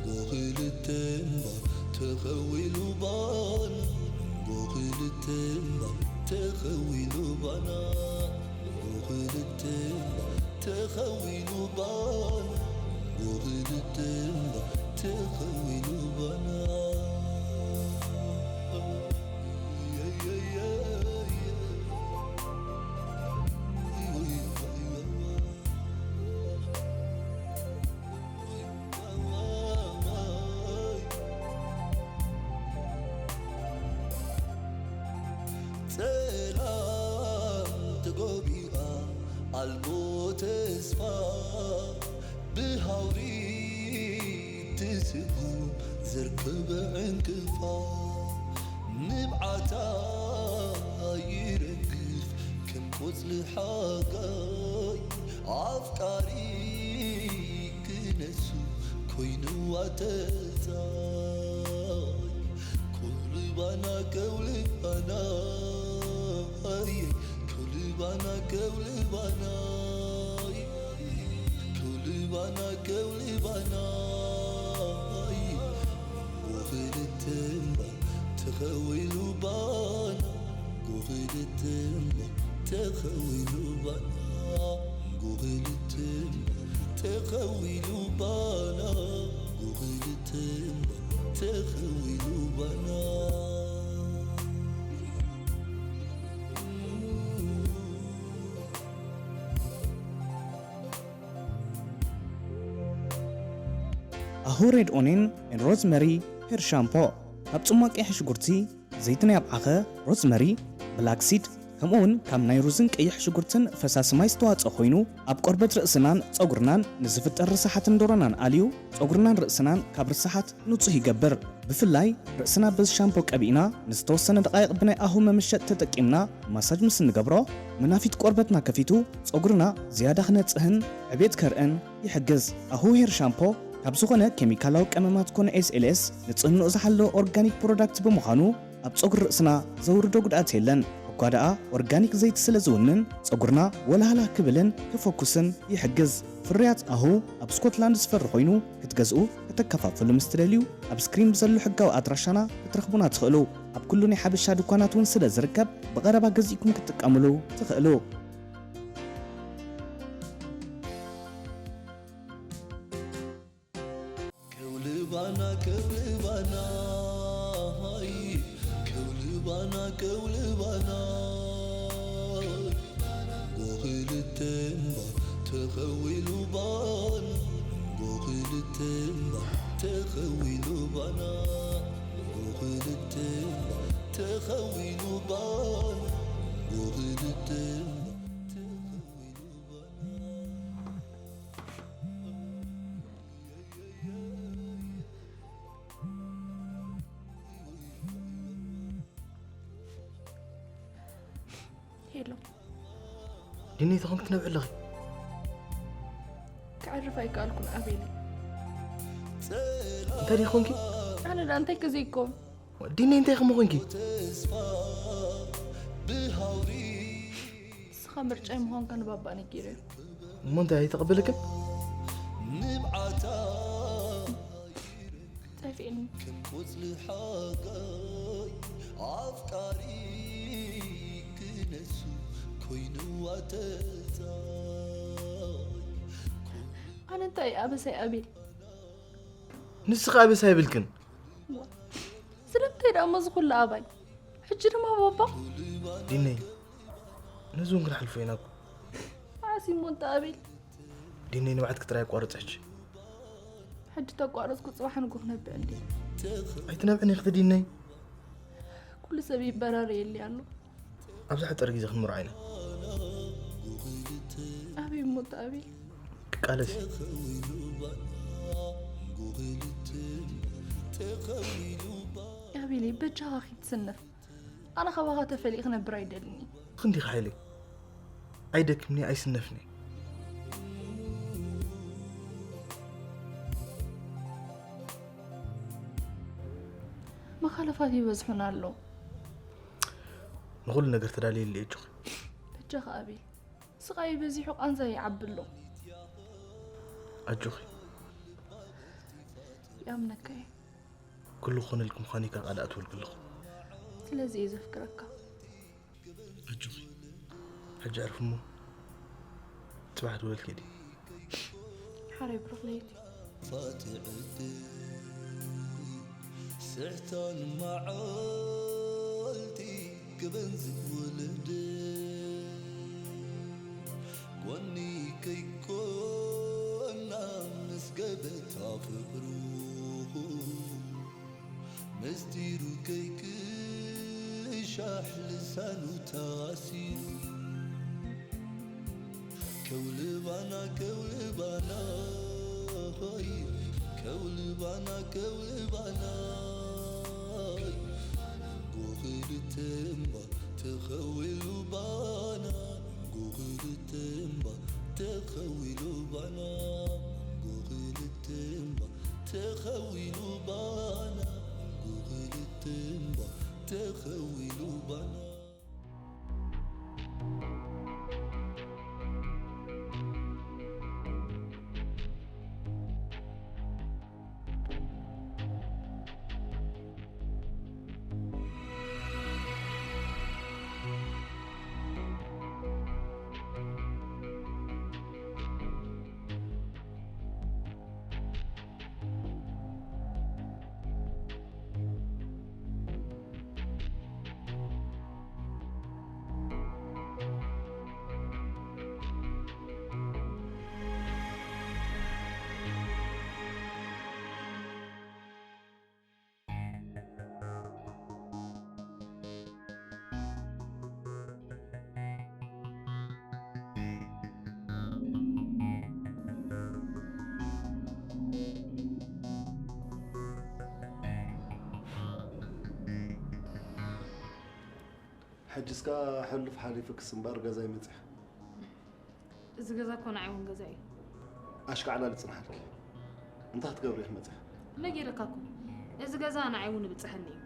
ጎኽልተ እምባ ተኸዊሉ ባና ጎኽልተ እምባ ተኸዊሉ ባና ጎኽልተ እምባ ተኸዊሉ ባና ጎኽልተ እምባ ተኸዊሉ ባና ጸላም ተጎቢኣ ኣልቦ ተስፋ ብሃውሪ ትስጉም ዘርከበ ዕንቅፋ ንብዓታ ይረግፍ ከም ቆጽሊ ሓጋይ ኣፍቃሪ ክነሱ ኮይንዋ ተጻይ ከውልባና ከውልባና ከውልባና ከውልባና ልባና ከው ልባና ጎኽልትምባ ተኸዊሉ ባና ጎኽልትምባ ተኸዊሉ ባና ጎኽልትምባ ተኸዊሉ ባና ጎኽልትምባ ተኸዊሉ ባና። ኣሁ ሬድ ኦኔን ኤን ሮዝመሪ ሄር ሻምፖ ካብ ጽሟቕ ቀይሕ ሽጉርቲ፣ ዘይቲ ናይ ኣብዓኸ፣ ሮዝመሪ፣ ብላክ ሲድ ከምኡ እውን ካብ ናይ ሩዝን ቀይሕ ሽጉርትን ፈሳሲ ማይ ዝተዋጽኦ ኮይኑ ኣብ ቆርበት ርእስናን ጸጉርናን ንዝፍጠር ርሳሓትን ዶሮናን ኣልዩ ጸጉርናን ርእስናን ካብ ርሳሓት ንጹህ ይገብር። ብፍላይ ርእስና በዚ ሻምፖ ቀቢእና ንዝተወሰነ ደቓይቕ ብናይ ኣሁ መመሸጥ ተጠቂምና ማሳጅ ምስ እንገብሮ መናፊት ቆርበትና ከፊቱ ጸጉርና ዝያዳ ክነጽህን ዕቤት ከርእን ይሕግዝ። ኣሁ ሄር ሻምፖ ካብ ዝኾነ ኬሚካላዊ ቀመማት ኮነ ኤስኤልኤስ ንጽህንኡ ዝሓለወ ኦርጋኒክ ፕሮዳክት ብምዃኑ ኣብ ጸጉሪ ርእስና ዘውርዶ ጉድኣት የለን። እኳ ደኣ ኦርጋኒክ ዘይቲ ስለ ዝውንን ጸጉርና ወላህላ ክብልን ክፈኩስን ይሕግዝ። ፍርያት ኣሁ ኣብ ስኮትላንድ ዝፈሪ ኮይኑ ክትገዝኡ ከተከፋፍሉ ምስ ትደልዩ ኣብ ስክሪን ብዘሎ ሕጋዊ ኣድራሻና ክትረኽቡና ትኽእሉ። ኣብ ኩሉ ናይ ሓበሻ ድኳናት እውን ስለ ዝርከብ ብቐረባ ገዚእኩም ክትጥቀምሉ ትኽእሉ። ከውልባና ከውልባና ከውልባና ከውልባና ጎኽልተ እምባ ተኸዊሉ ባና ጎኽልተ እምባ ተኸዊሉ ባና ጎኽልተ እምባ ተኸዊሉ ባና ጎኽልተ እምባ ተኸዊሉ ባና። ሄሎ ዲነይ ተኾንክ ትነብዒ ኣለኺ? ክዕርፍ ኣይከኣልኩን ኣቤለይ። እንታይ ዲኺ ኮንኪ? ኣነ ዳ እንታይ ክዘይኮን ዲነይ እንታይ ኸሞ ኮንኪ? ንስኻ ምርጫይ ምዃንካ ንባባ ነጊረዮ። እሞ እንታይ ኣይተቐበለክን? ጠፊእኒ። ከም ቆጽሊ ሓጋይ ኣፍቃሪ ክነሱ ኮይንዋ ተታይ ኣነ እንታይ ኣበሳይ ኣቤል ንስኻ ኣበሳ ይብልክን። ስለምንታይ ደኣ እሞ ዝኹሉ ኣባይ ሕጂ ድማ ባባ ዲነይ ነዚ እውን ክንሓልፎ ኢና እኮ። መዓስ እሞ እንተ ኣቤል ዲነይ ንብዓትኪ ጥራይ ኣቋርፂ ሕጂ። ሕጂ ተቋረፅኩ ፅባሕ ንጎ ክነብዕ እንዴ ኣይትነብዕን ኢኽቲ ዲነይ። ኩሉ ሰብ ይበራረየሊ ኣሎ። ኣብዚ ሓፀር ግዜ ክንምርዖ ኢና። ኣቤል እሞ እንተ ኣቤል ክቃለስ ኣቤለይ በጃኻ ኺትስነፍ ኣነ ካባኻ ተፈልየ ክነብር ኣይደልን እየ። ክንዲኻ ሓይለይ ኣይደክምኒ ኣይስነፍኒ። መኻለፋት ይበዝሑና ኣለዉ። ንኹሉ ነገር ተዳልየሉ እየ ኣጆኺ። በጃኻ ኣቤል ስቓይ በዚሑ ቃንዛ ይዓቢ ኣሎ። ኣጆኺ ይኣምነካ እየ። ኩሉ ክኾነልኪ ምዃነይ ካብ ቃል ኣትወልኪ ኣለኹ። ስለዚ እየ ዘፍቅረካ። ኣጆኺ ሕጂ ዕርፊ እሞ ጽባሕ ትወልኪ ዲ ሓረይ ብሩኽ ለይቲ። ፋትዕቲ ስሕታን መዓልቲ ክበን ዝወለደ ጎኒ ከይኮና ምስ ገበታ ፍቅሩ ምስጢሩ ከይቅሻሕ ልሳኑ ታሲሩ ከውልባና ከውልባና ሆይ ከውልባና ከውልባና ጎኽልተ እምባ ተኸዊሉ ባና ጎኽልተ እምባ ተኸዊሉ ባና ጎኽልተ እምባ ተኸዊሉ ባና ጎኽልተ እምባ ተኸዊሉ ባና። ሕጅስ ከኣ ሕሉፍ ሓሊፉ ክስ እምበር ገዛይ መጺኻ። እዚ ገዛ እኮ ንዓይ እውን ገዛ እዩ። ኣሽካዕላል ይጽንሓልኪ። እንታይ ክትገብሪ ኢኺ መጺኻ? ነጊረካ እኮ፣ እዚ ገዛ ንዓይ እውን ይብጽሐኒ እዩ።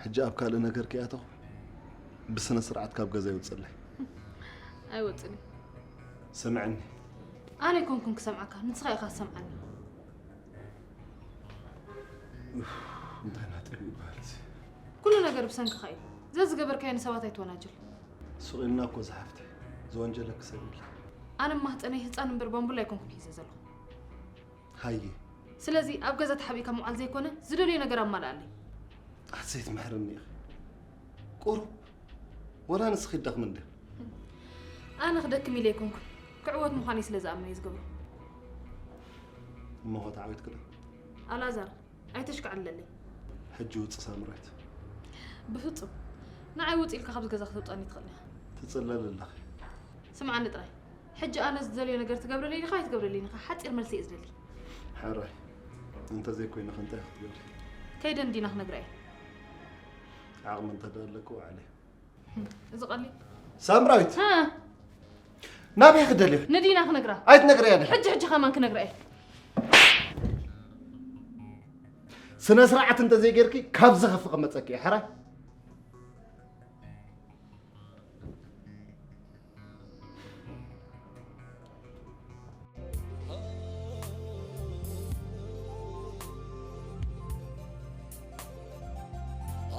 ሕጂ ኣብ ካልእ ነገር ከይኣተኹ ብስነ ስርዓት ካብ ገዛ ይውጽለይ። ኣይወጽን እዩ። ስምዕኒ። ኣነ ኣይኮንኩን ክሰምዓካ፣ ንስኻ ኢኻ ትሰምዓኒ። እንታይ ናጠብ ይበሃል እዚ? ኩሉ ነገር ብሰንክኻ እዩ። ዘዝገበርካዮ ንሰባት ኣይትወናጅል። ስቕ ኢልና እኮ ዝሓፍተ ዝወንጀለኪ ሰብ የለን። ኣነ ማህፀነይ ህፃን እምበር ባምቡላ ኣይኮንኩን ሒዘ ዘለኹ። ሃየ። ስለዚ ኣብ ገዛ ተሓቢእካ ምውዓል ዘይኮነ ዝደልዮ ነገር ኣማልኣለይ። ኣት ዘይትምሕርኒ ኢኺ። ቁሩብ ወላ ንስኺ ትደኽሚ እንደ ኣነ ክደክም ኢለ ኣይኮንኩን፣ ክዕወት ምዃነይ ስለ ዝኣምን እየ ዝገብሮ። እሞ ኸ ተዓዊትክላ? ኣልኣዛር፣ ኣይተሽካዕልለለይ። ሕጂ ውጽእ ሳምራዊት። ብፍጹም ንዓይ ውጽእ ኢልካ ካብዚ ገዛ ክተውጻኒ ትኽእል ኢኻ። ትጽለሊ ኣለኺ። ስምዓኒ ጥራይ፣ ሕጂ ኣነ ዝደልዮ ነገር ትገብረለይ ዲኻ ኣይትገብረለይ ኢኻ? ሓጺር መልሲ እየ ዝደሊ። ሕራይ፣ እንተዘይኮይኑ ከ እንታይ ክትገብሪ? ከይደ ንዲና ክነግራ እየ። ዓቕሚ እንተደኣ ኣለኪ ውዓሊ። እዚ ቀሊል። ሳምራዊት፣ ሃ፣ ናበይ ክደልዮ? ንዲና ክነግራ። ኣይትነግርያ ዲኻ? ሕጂ ሕጂ ከማን ክነግራ እየ። ስነ ስርዓት እንተዘይጌርኪ ካብዚ ከፍ ክመጸኪ እየ። ሕራይ።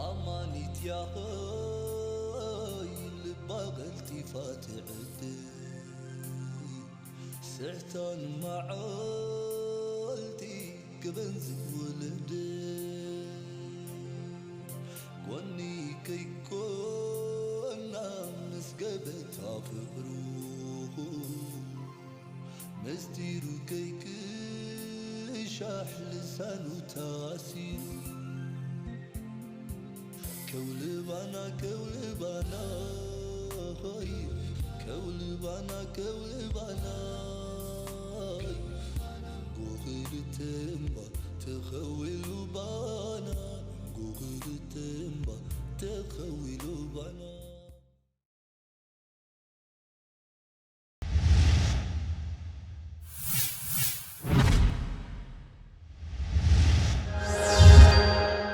ኣማኒት ያኸይ ልባ ቀልጢፋ ትዕድል ስሕታን መዓልቲ ክበን ዝውልድ ጎኒ ከይኮና ምስ ገበታ ፍቕሩ ምስጢሩ ከይክሻሕ ልሳኑ ታሲሩ ከውልባና ከውልባና ኾይ ከውልባና ከውልባና